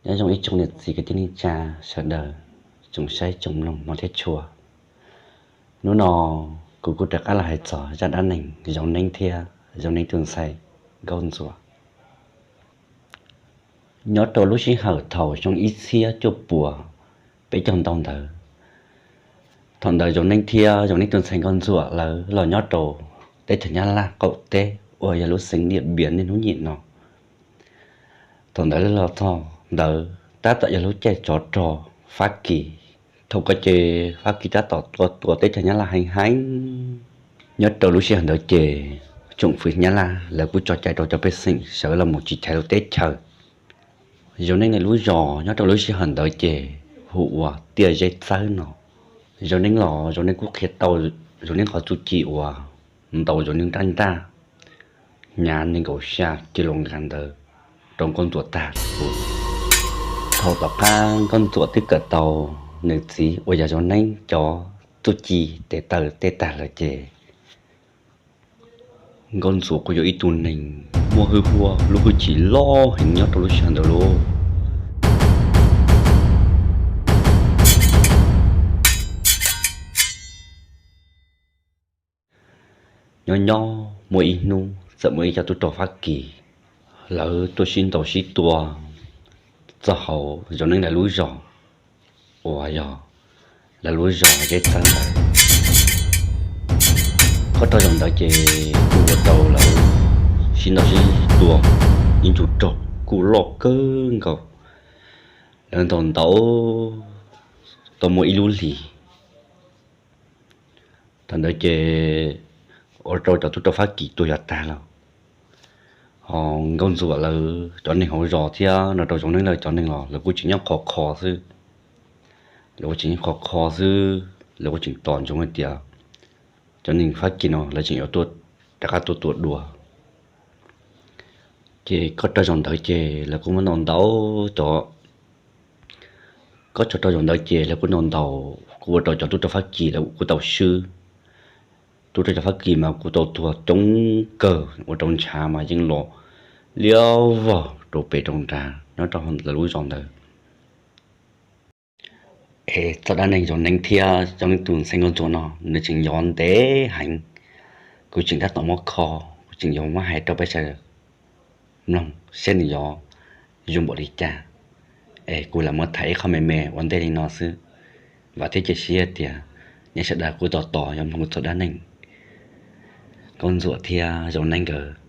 Nyob zoo ib tsoom niam txiv kwv tij neej tsa sawv daws, tsoom saib tsoom mloog hmov thiab tshua. Hnub no kuv kuj rov qab los hais txog zaj dab neeg Zoo Neeb thiab Zoo Neeb tus ntxhais Nkauj Ntxuam. Nyob rau lub sij hawm thaum xyoo ib txhiab cuaj puas peb caug ntau ntawd, thaum ntawd Zoo Neeb thiab Zoo Neeb tus ntxhais Nkauj Ntxuam lawv los nyob rau teb chaws Nyab Laj qaum teb uas yog lub xeev Diam Npias niaj hnub nim no. Thaum ntawd lawv los txog ntawd tab tom yog lub caij tsov rog Fab Kis. Thaum ko ces Fab Kis tab tom tua tua teb chaws Nyab Laj heev heev. Nyob rau lub sij hawm ntawd ces tsoom fwv Nyab Laj lawv kuj tso cai rau cov pej xeem sawv los mus tsiv chais lub teb chaws. Zoo Neeb lawv lub zos nyob rau lub sij hawm ntawd ces hu ua Tiaj Zeb Txawb no. Zoo Neeb los Zoo Neeb kuj qhia tau Zoo Neeb qhov txuj ci uas ntaus Zoo Neeb nrab ntaj hnyav nees nkaum xya kis lus nkas ntawd rau Nkauj Ntxuam tag lawm. Thaum tom qab Nkauj Ntxuam twb kawm tau nws txiv uas yog Zoo Neeb cov txuj ci tes taw tej tag lawm ces Nkauj Ntxuam kuj yog ib tug neeg muaj hwj huaj lub hwj chim loj heev nyob rau lub sij hawm ntawd lauj. Nyob nyob muaj ib hnub txawm muaj ib co tub rog Fab Kis lawv tuaj sib ntaus sib tua txog hauv Zoo Neeb lawv lub zos uas yog lawv lub zos Zeb Txawb ntawd. Kob rog zaum ntawd ces kuj ua rau lawv sib ntaus sib tua, ib ntu rog kuj loj kawg nkaus. Lawv ntaus ntaus tau muaj ib lub hlis, thaum ntawd ces ua rau cov tub rog Fab Kis tuag yos tag lawm. Ho Nkauj Ntxuam lawv cov neeg hauv zos thiab no rau Zoo Neeb lawv cov neeg los lawv kuj tseem nyob khov kho xwb. Lawv kuj tseem nyob khov kho xwb, lawv kuj tseem tos ntsoov hais tias cov neeg Fab Kis no lawv tseem yuav tuaj rov qab tuaj tua dua. Ces kob rog zaum ntawd ces lawv kuj muab ntaus ntaus cov, kob rog zaum ntawd ces lawv kuj ntaus ntaus kuj ua rau cov tub rog Fab Kis lawv kuj tau swb. Tub rog cov Fab Kis mas kuj tau tuag coob kawg, ua rau ntshav mas yeej los liab vog rau pem rau nrad nyob rau lawv lub zos ntawd. Es txoj dab neeg Zoo Neeb thiab Zoo Neeb tus ntxhais Nkauj Ntxuam no nws tseem yog ntev heev. Kuv tseem tab tom muab kho, kuv tseem yuav muab hais rau peb sawv daws mloog seb nws yuav zoo npaum li cas. Es kuv lam muab tham ib qho me me ua ntej li no xwb. Vam thiab cia siab tias nej sawv daws kuj tos tos yuav mloog txoj dab neeg Nkauj Ntxuam thiab Zoo Neeb nkawd